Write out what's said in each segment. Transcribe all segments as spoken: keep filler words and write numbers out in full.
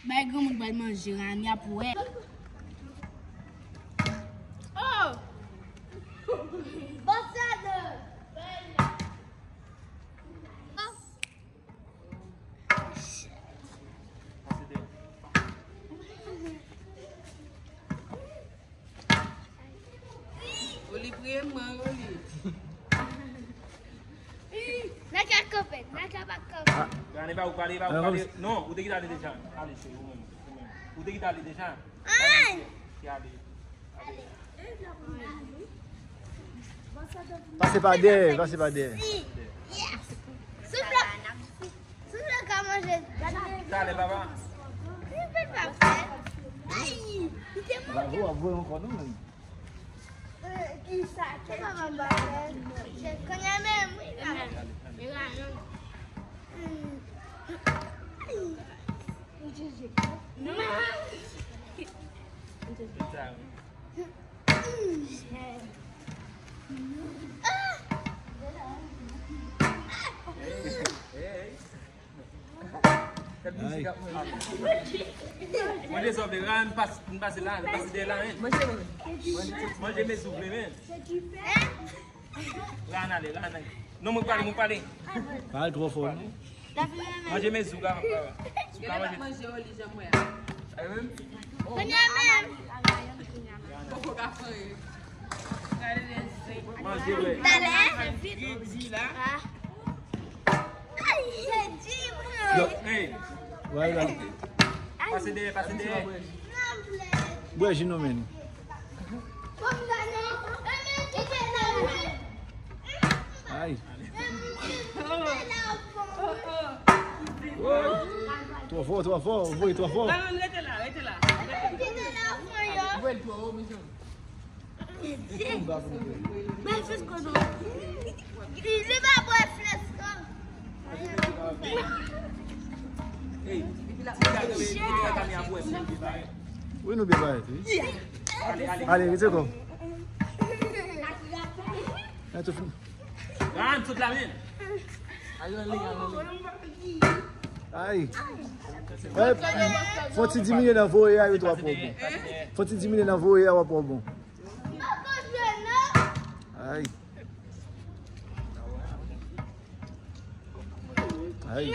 Bay granmoun pral manje, Rani ap wè. Oh! Bon, sa de. Oli, priye mwen, Oli. Naka kanpe, Naka pa kanpe. Gade, pa ou pale, pa ou pale. Non, ou te kite ale deja. Ale, cheri, ou menm, ou menm. Ou te kite ale deja. Ay! Ki ale. Pase pa dèyè, pase pa dèyè. Soufle. Soufle ka manje. Talè, papa. Li fè pa fè. Ay, li te manke. Bravo, ap voye ankò non, menm. Ki sa, ki sa, papa? Kounye a menm, wi, papa. Non. Manje sa w vle, Ryan, pase la, pase dèyè la, men. Manje, manje. Manje, men, si w vle, men. Ryan ale, Ryan ale. Non, mwen pale, mwen pale. Pale twò fò, non. Manje, men, si w ka, si w ka manje. Manje, Oli, jan mwen. Kounye a menm. Poko ka fè anyen. Manje, wè. Talè. Di, di la. Ay, jezi, bro. Hey. Pase dèyè, pase dèyè. Bwè ji non, men. Ay. Twò fò, twò fò, ou voye twò fò. Rete la, rete la. Li pa bwè flèch la. Wi, nou byen parèt, wi. Ale, rete kò. Ryan, sot la, men. Ay. Fò ti diminye nan voye a, yo twa pò bon. Fò ti diminye nan voye a, w ap pò bon. Ay. Ay.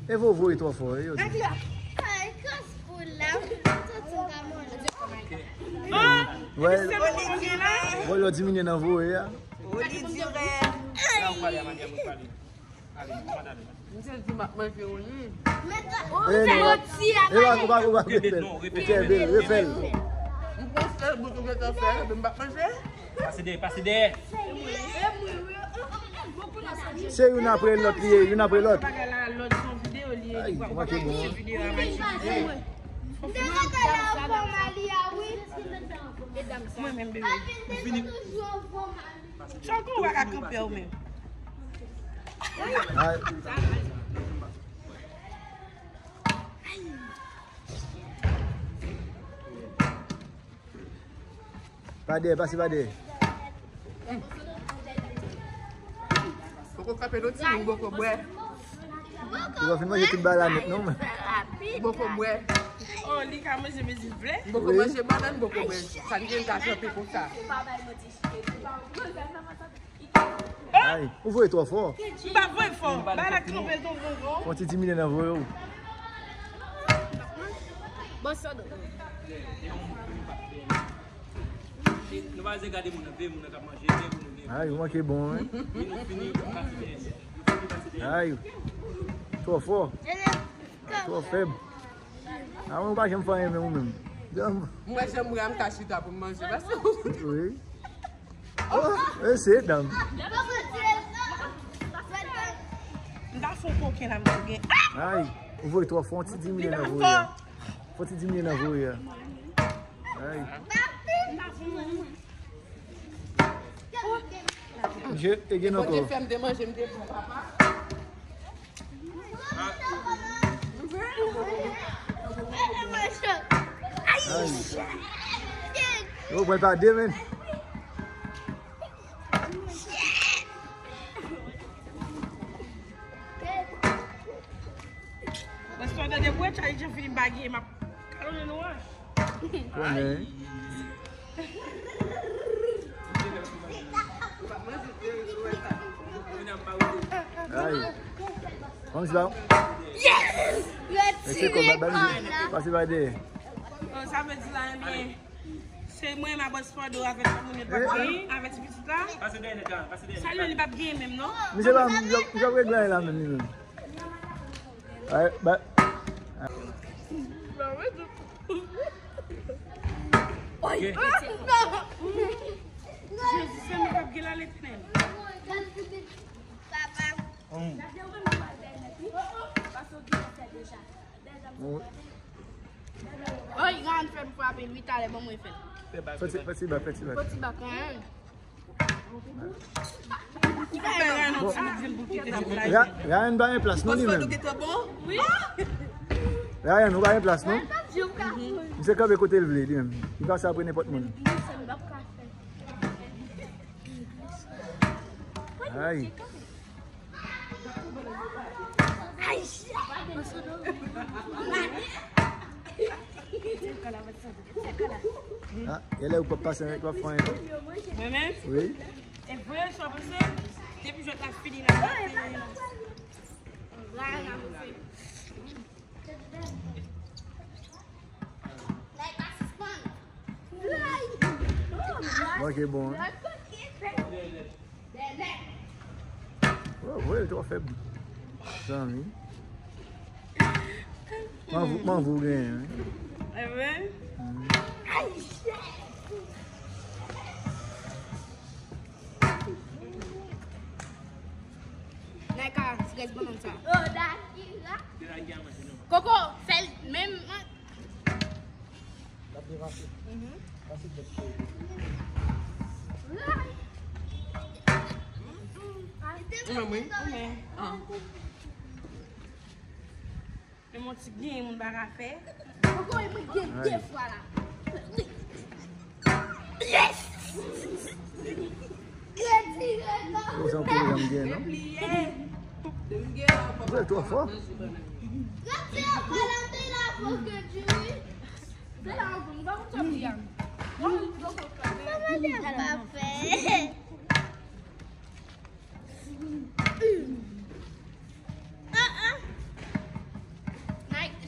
E voye twò fò, e yo di. Wè, wè, yo diminye nan voye a. Oli dirèk. Misye di m ap manje Oli. E non. E pa, ou pa, ou pa, ou pa, refè l. Ou kenbe l, refè l. M pran sèl bout ou gentan fè, epi m p ap manje. Pase dèyè, pase dèyè. Se youn apre lòt li ye, youn apre lòt. Bagay la, lòt yon videyo li ye, li pral fè videyo a mache. Mwen menm, bebe. Ou fini. Chan kou w pa ka kanpe ou menm. Ay. Pa dèyè, pase pa dèyè. Poko kanpe non timoun, poko bwè. Ou pa fin manje tout bagay la nèt non. Poko bwè. Oh, li ka manje mezi vle. Poko manje bannann, poko bwè. Sa li gen ta kanpe konsa. Ay, ou voye twò fò. M pa voye fò. Bagay la kanpe tonton. Fò ti diminye nan voye w. Bon, sa dwe. Nou pa ze gade moun nan, veye moun nan k ap manje, veye moun nan. Ay, ou manke bon, wi. Vin nou fini, nou pase dèyè. Nou fini pase dèyè. Ay, twò fò. Twò fèb. A, mwen pa janm fè anyen menm ou menm. Janm. Mwen janm wè m ka chita pou m manje, paske. Wi. Oh, e se danm. M ta fè yon koken la, m ta gen. Ay, ou voye twò fò, ti diminye nan voye a. Fò ti diminye nan voye a. Ay. Misye, e gen ankò. Bondye fè m te manje, m te pran, papa. Ah. Ay. Yo, pran pa de, men. Bòs pa tande bwè, Charlie Jean Philippe bagye, m ap kalone nou an. Konnen. Ay. Kòm si ba. Yes! Mete kò, ba, ba, pase ba de. Bon, sa vle di la, ebyen, se mwen, ma bòs Fando avèk moun yo t ap genyen, avèk ti pitit la. Pase dèyè nèt la, pase dèyè nèt la. Sa li, li p ap genyen menm, non? Misye pa, misye ap regle la menm, li menm. Ay, ba. Oy, non! Jezi, se mwen k ap gen la, Letènèl. Papa. Mm. Oy, Ryan fè m frape, wi, talè, ban mwen fè. Fè ti bak, fè ti bak, fè ti bak. Fè ti bak, hein. Bon. Ra-, Ryan pa gen plas non, li menm. Ryan, ou pa gen plas non? Misye kanpe kote l vle, li menm. Li pase apre nenpòt moun. Ay. Ah, e lè ou p ap pase, ou p ap fè anyen non. Mwen menm? Wi. E vre, sa pase, depi jwèt la fini la. Manke bon, hein? Oh, wi, l twò fèb. Zanmi. Manvou, manvou genyen, wi. E vre? Mm. Naika, ti rès bannann sa. Oh, Dakira. Koko, fè l menm. L ap devanse. Mhm. Pase dèt pou li. Ou menm, wi. Ou menm. Ah. Men mon ti gen moun pa ka fè. Poko e mwen gen de fwa la. Yes! Kredi renan. Yo, se yon pwoblèm gen, non? Ou twò fò. Gade, yo pa la, te la, fò ke di wi. Se la, nou pa konn sa m di a. Mwen, mwen, mwen, mwen, mwen, mwen, mwen, mwen,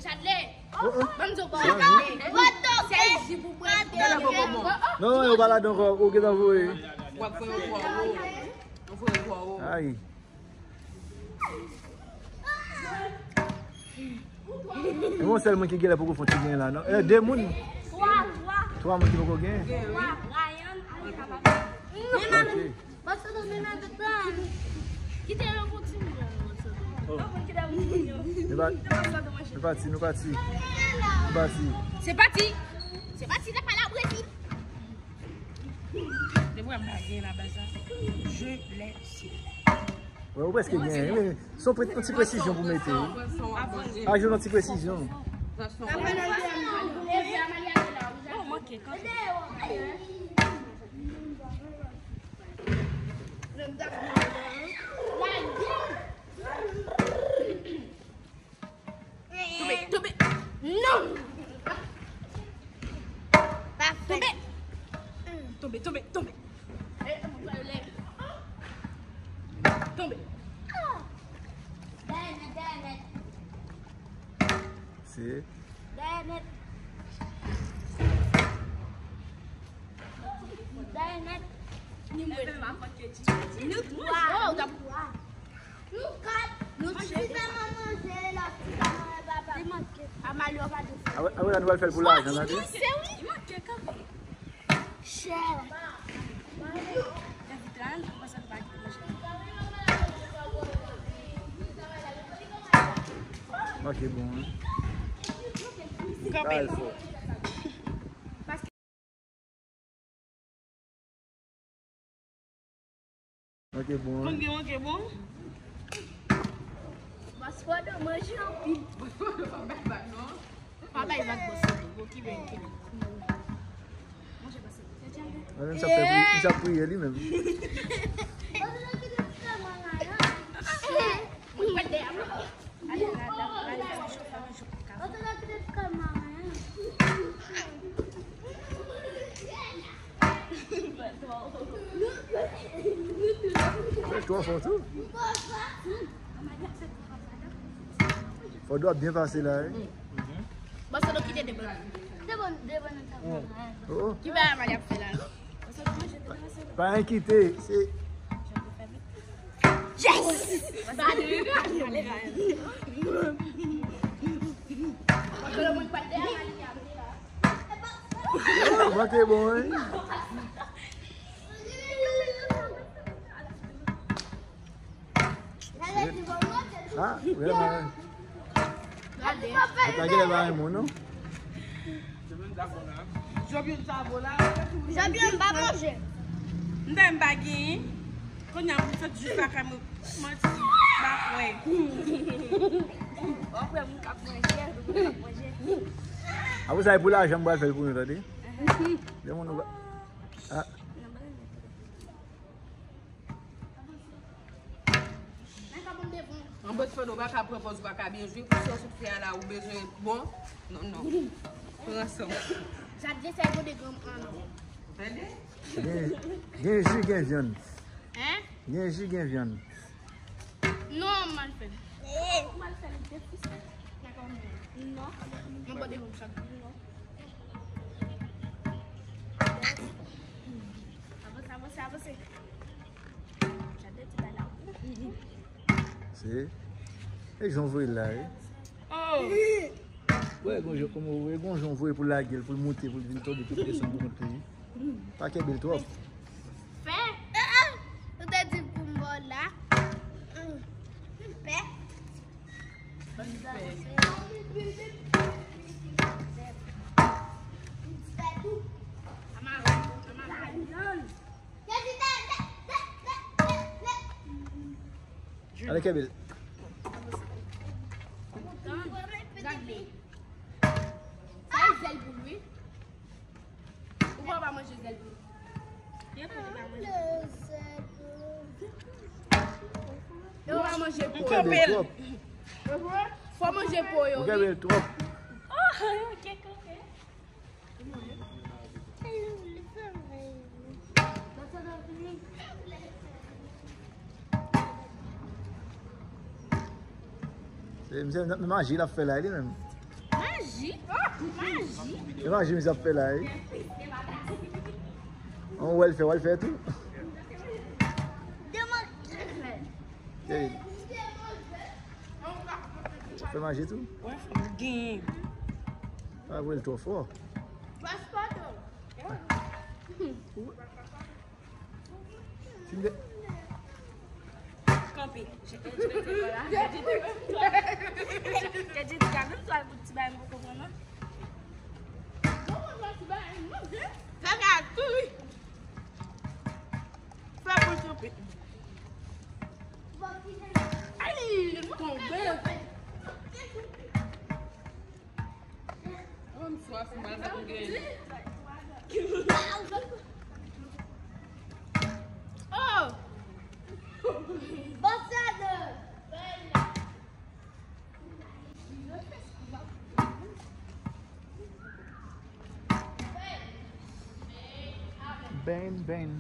Chadley, ban m di w bagay. Sèl ji pou bwè. Non, non, yo pa ladan ankò. Ou gentan voye. W ap voye twò wo. Ou voye twò wo. Ay. E yon sèl moun ki genlè poko fè ti gen la, non? E, de moun. Twa, twa. Twa moun ki poko gen. Twa, Ryan, Alika pa gen. Ok. Bòs Fando, men avèk la. Kite yo pou ti moun yo, Bòs Fando. Oh. Nou pati, nou pati. Nou pati. Se pati. Se pati, la pa la Brezil. Depi w wè m pa gen la baz la. Je le sais. Wè, ou prèske genyen, wi. Se yon pre-, yon ti presizyon pou mete, wi. A, jwe yon ti presizyon. Oh, manke kanpe. Tonbe, tonbe. Non! Tonbe. Tonbe, tonbe, tonbe. Tonbe. Dèyè nèt, dèyè nèt. Se. Dèyè nèt. Dèyè nèt. Nou twa. Oh, w t ap twa. Nou kat. Nou twa. Ti fè manje la, ti fè manje papa. Amalyo pa di. Apre, apre la, nou pral fè l pou lajan, tande. Chè. Ok, bon, hein. Kanpe. Ok, bon, hein. Konn gen, ok, bon. Bòs Fando manje anpil. Bòs Fando pa bay bag, non. Pa bay vag bòs yo, ki bèl, ki bèl. Manje bòs yo. Mwen menm sa fè pri, sa priye li menm. Mwen pral dèyè mwen. Ale la, ale, ale, ale. Twò fò tou. Fò dwa byen pase la, wi. Bòs yo kite de bòn. De bòn, de bòn nan sa. Oh. Ki bagay Amalia ap fè la? Pa enkite, se Yes! Sa de. Manke bon, wi. Ah, vrèman. Gade. Sa gen lè pa renmen w, non? Janbyon sa bon la. Janbyon m pa manje. M ta m pa gen. Kounye a m sot jis lakay mwen. Manti. M pa kwè. Apre moun k ap manje, moun k ap manje. Apre sa, e pou lajan m pral fè l pou nou, tande? Lè moun nou va. Ah. Anbòs pandan w pa ka pran pòz, ou pa ka byen jwe, pou sa w sot fè a la, ou bezwen bon. Non, non. Pran san w. Jadley fè gode granm an. Tande? Gen, gen ji, gen vyann. Hein? Gen ji, gen vyann. Non, m mal fè. Ou mal fè, li te fous. Non. Mwen bò de granm chak jou, non. Avanse, avanse, avanse. Jadley ti bay la. Se. E jan w voye l la, wi. Oh! Wè, gon jan, kòman w wè, gon jan w voye pou lage l, pou l monte, pou l vin tonbe, pou l desann pou kont li. Pa kenbe l twòp. Fè. Ou te di pou m bò la. M pè. Ale, kenbe l. Gade. Sa e zèl poul, wi. Ou pa pa manje zèl poul. Yo pa manje. Yo pa manje po. Kenbe l twòp. Fò manje po yo, wi. Ou kenbe l twòp. Oh, ok, ok. Se misye, nan maji l ap fè la, li menm. Maji? Maji? Se maji misye ap fè la, wi. An wè l fè, wè l fè tou. Hey. Fè maji tou? Wè, fò m gen. Pa voye l twò fò. Kanpe. Jezi di gade m twal pou ti bagay m poko pran non. Fè gaz tou wi. Fè bon kanpe. Ay, m tonbe. Mwen m swaf, m pa konn gen. Oh! Bòs la de! Ben, ben.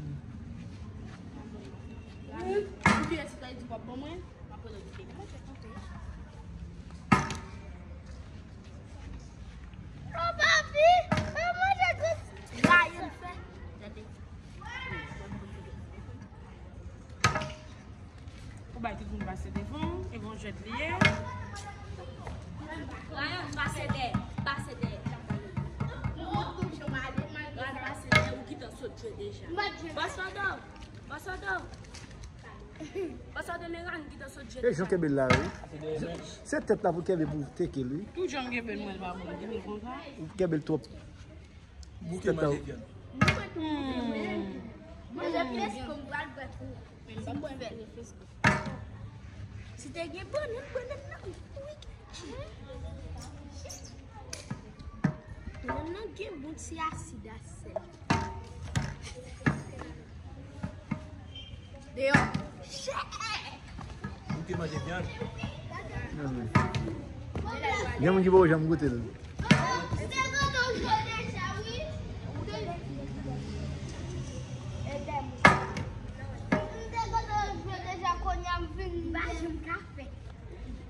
Ou kiyès ki ta di w ap ban mwen? M ap rele w di manje kanpe. Oh, papi, mwen manje gous. Rayi m fè. Gade. Ou bay tout moun pase devan w, e bon jwèt li ye. Rayan, pase dèyè, pase dèyè. Rayan, pase dèyè, ou gentan sot jwe deja. Bòs Fandò, bòs Fandò. Pase w te men Rani ki te sot jete. E jan kenbe l la, wi. Se tèt la pou kenbe pou teke l, wi. Tout jan m kenbe l, mwen, l pa bon. Kenbe l konsa. Ou kenbe l twòp. Bouke manje vyann. Manje flesko, m pral bwè kou. Menm si m bwè flesko. Si te gen bannann, bannann nan, wi. Ti asid a sèl. Deyò. Chè! Ou te manje vyann? Gen moun ki poko janm goute l.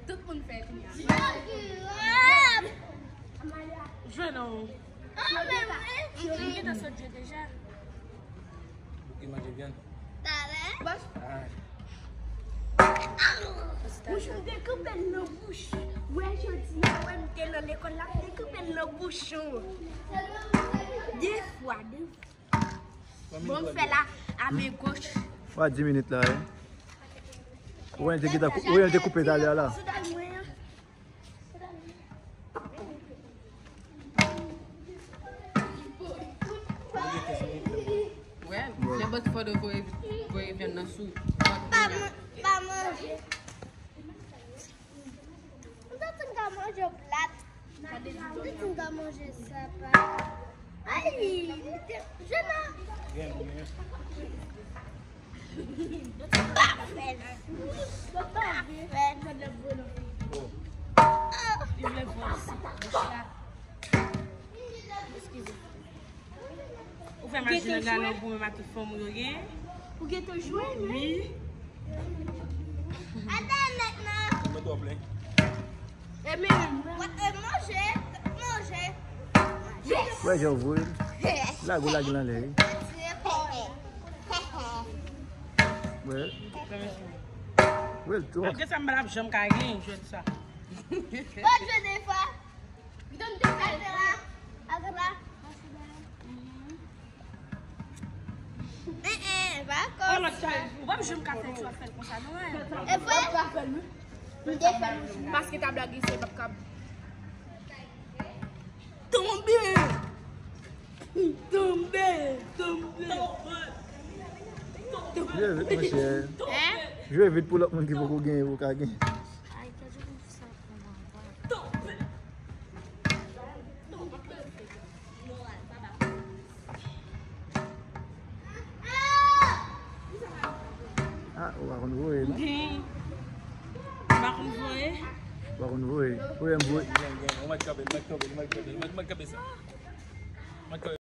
Tout moun fè. Jwenn ou. Mwen gentan sot je deja. Ou te manje vyann? Talè. Bòs. Ah. Bouch mwen te kanpe l nan bouch. Wè jodi a, wè m te nan lekòl la, m te kanpe l nan bouch. De fwa, de fwa. Bon, m fè la a men goch. Wa di minit la, wi. Ou wè l te gentan kou-, ou wè l te koupe talè a la. Soudal mwen an. Wè, nenpòt fò de voye, voye vyann nan sou. Pa man-, pa manje. M santi m ka manje yon plat. M santi m ka manje sapa. Ay, li te jèn an. Ou fè machin nan galon pou mwen, ma tout fanm ou yo gen. Ou gentan jwenn, wi. Wi. Atann mentnan. Mwen twò plen. E men, manje, manje. Yes. Wè, jan w voye l. Lage w lage l anlè, wi. Wè. Wè l twò. Malgre sa, m pa t ap janm ka gen jwèt sa. Bon, jwèt de fwa. Gade m te fè la. Atann la. Eh, eh, pa kò. Ou p ap janm ka fè ti w ap fè l konsa, non, eh. E vre? M te fè l. Maske tab la glise, m p ap kab. Tonbe! Tonbe! Tonbe! Jwe vit, monchè. Hein? Jwe vit pou lòt moun ki poko genyen, pou ka genyen. Ah, ou pa konn voye, non? Gen. Ou pa konn voye? Ou pa konn voye. Ou menm voye. Gen, gen. Ou mèt kanpe, ou mèt kanpe, ou mèt kanpe, ou mèt, mèt kanpe sa. Mèt kanpe.